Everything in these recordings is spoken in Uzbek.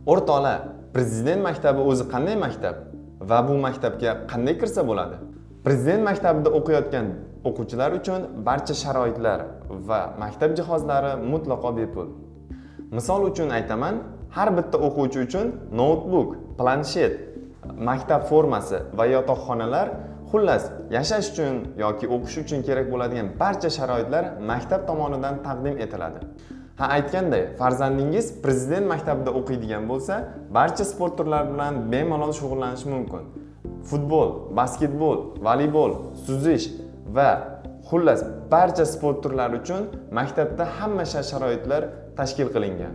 O'rtoqlar, Prezident maktabi o'zi qanday maktab va bu maktabga qanday kirsa bo'ladi? Prezident maktabida o'qiyotgan o'quvchilar uchun barcha sharoitlar va maktab jihozlari mutlaqo bepul. Misol uchun aytaman, har bitta o'quvchi uchun noutbuk, planshet, maktab formasi va yotoqxonalar, xullas, yashash uchun yoki o'qish uchun kerak bo'ladigan barcha sharoitlar maktab tomonidan taqdim etiladi. Ha, aytganday, farzandingiz Prezident maktabida o'qiydigan bo'lsa, barcha sport turlari bilan bemalol shug'ullanishi mumkin. Futbol, basketbol, voleybol, suzish va xullas barcha sport turlari uchun maktabda hamma sharoitlar tashkil qilingan.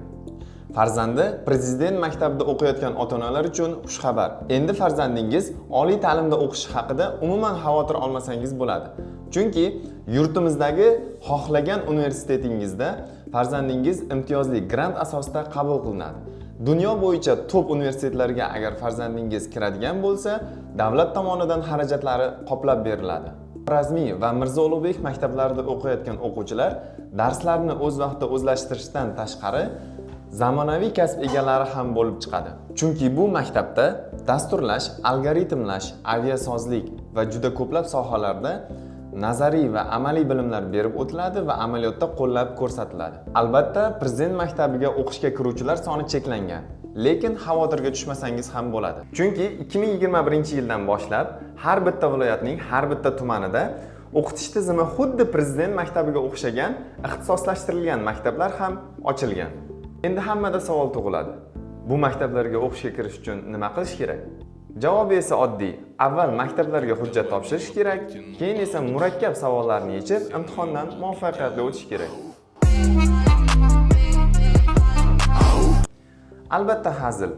Farzandi Prezident maktabida o'qiyotgan ota-onalar uchun xushxabar. Endi farzandingiz oliy ta'limda o'qishi haqida umuman xavotir olmasangiz bo'ladi. Chunki yurtimizdagi xohlagan universitetingizda farzandingiz imtiyozli grant asosida qabul qilinadi. Dunyo bo'yicha top universitetlarga agar farzandingiz kiradigan bo'lsa, davlat tomonidan xarajatlari qoplab beriladi. Xorazmiy va Mirzo Ulug'bek maktablarida o'qiyotgan o'quvchilar darslarni o'z vaqtida o'zlashtirishdan tashqari zamonaviy kasb egalari ham bo'lib chiqadi. Chunki bu maktabda dasturlash, algoritmlash, aviasozlik va juda ko'plab sohalarda nazariy va amaliy bilimlar berib o'tiladi va amaliyotda qo'llab ko'rsatiladi. Albatta, Prezident maktabiga o'qishga kiruvchilar soni cheklangan. Lekin xavotirga tushmasangiz ham bo'ladi. Chunki 2021-yildan boshlab har bitta viloyatning har bitta tumanida o'qitish tizimi xuddi Prezident maktabiga o'xshagan ixtisoslashtirilgan maktablar ham ochilgan. Endi hammada savol tug'iladi. Bu maktablarga o'qishga kirish uchun nima qilish kerak? Javobi esa oddiy. Avval maktablarga hujjat topshirish kerak, keyin esa murakkab savollarni yechib, imtihondan muvaffaqiyatli o'tish kerak. Albatta hazil.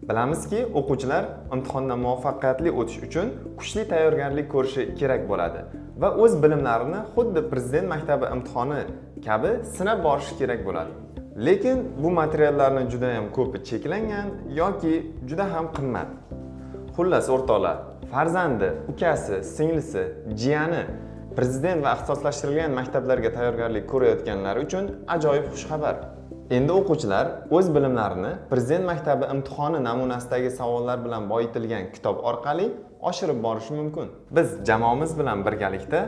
Bilamizki, o'quvchilar imtihondan muvaffaqiyatli o'tish uchun kuchli tayyorgarlik ko'rishi kerak bo'ladi va o'z bilimlarini xuddi Prezident maktabi imtihoni kabi sinab borishi kerak bo'ladi. Lekin bu materiallarni juda ham ko'pi cheklangan yoki juda ham qimmat. Xullas, o'rtoqlar, farzandi, ukasi, singlisi, jiyani Prezident va ixtisoslashtirilgan maktablarga tayyorgarlik ko'rayotganlar uchun ajoyib xushxabar. Endi o'quvchilar o'z bilimlarini Prezident maktabi imtihoni namunasidagi savollar bilan boyitilgan kitob orqali oshirib borishi mumkin. Biz jamoamiz bilan birgalikda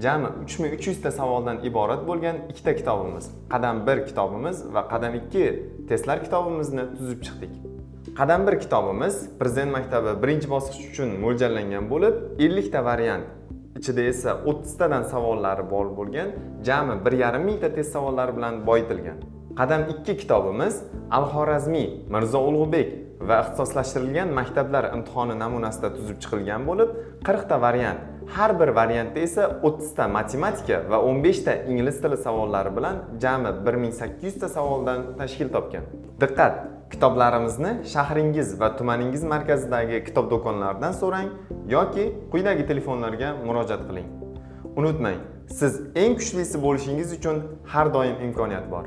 jami 3300 ta savoldan iborat bo'lgan ikkita kitobimiz, Qadam 1 kitobimiz va Qadam 2 testlar kitobimizni tuzib chiqdik. Qadam 1 kitobimiz Prezident maktabi birinchi bosqich uchun mo'ljallangan bo'lib, 50 ta variant, ichida esa 30 tadan savollari bor bo'lgan, jami 1,5 mingta test savollari bilan boyitilgan. Qadam 2 kitobimiz Al-Xorazmiy, Mirzo Ulug'bek va ixtisoslashtirilgan maktablar imtihoni namunasida tuzib chiqilgan bo'lib, 40 ta variant, har bir variantda esa 30 ta matematika va 15 ta ingliz tili savollari bilan jami 1800 ta savoldan tashkil topgan. Diqqat! Kitoblarimizni shahringiz va tumaningiz markazidagi kitob do'konlaridan so'rang yoki quyidagi telefonlarga murojaat qiling. Unutmang, siz eng kuchlisi bo'lishingiz uchun har doim imkoniyat bor.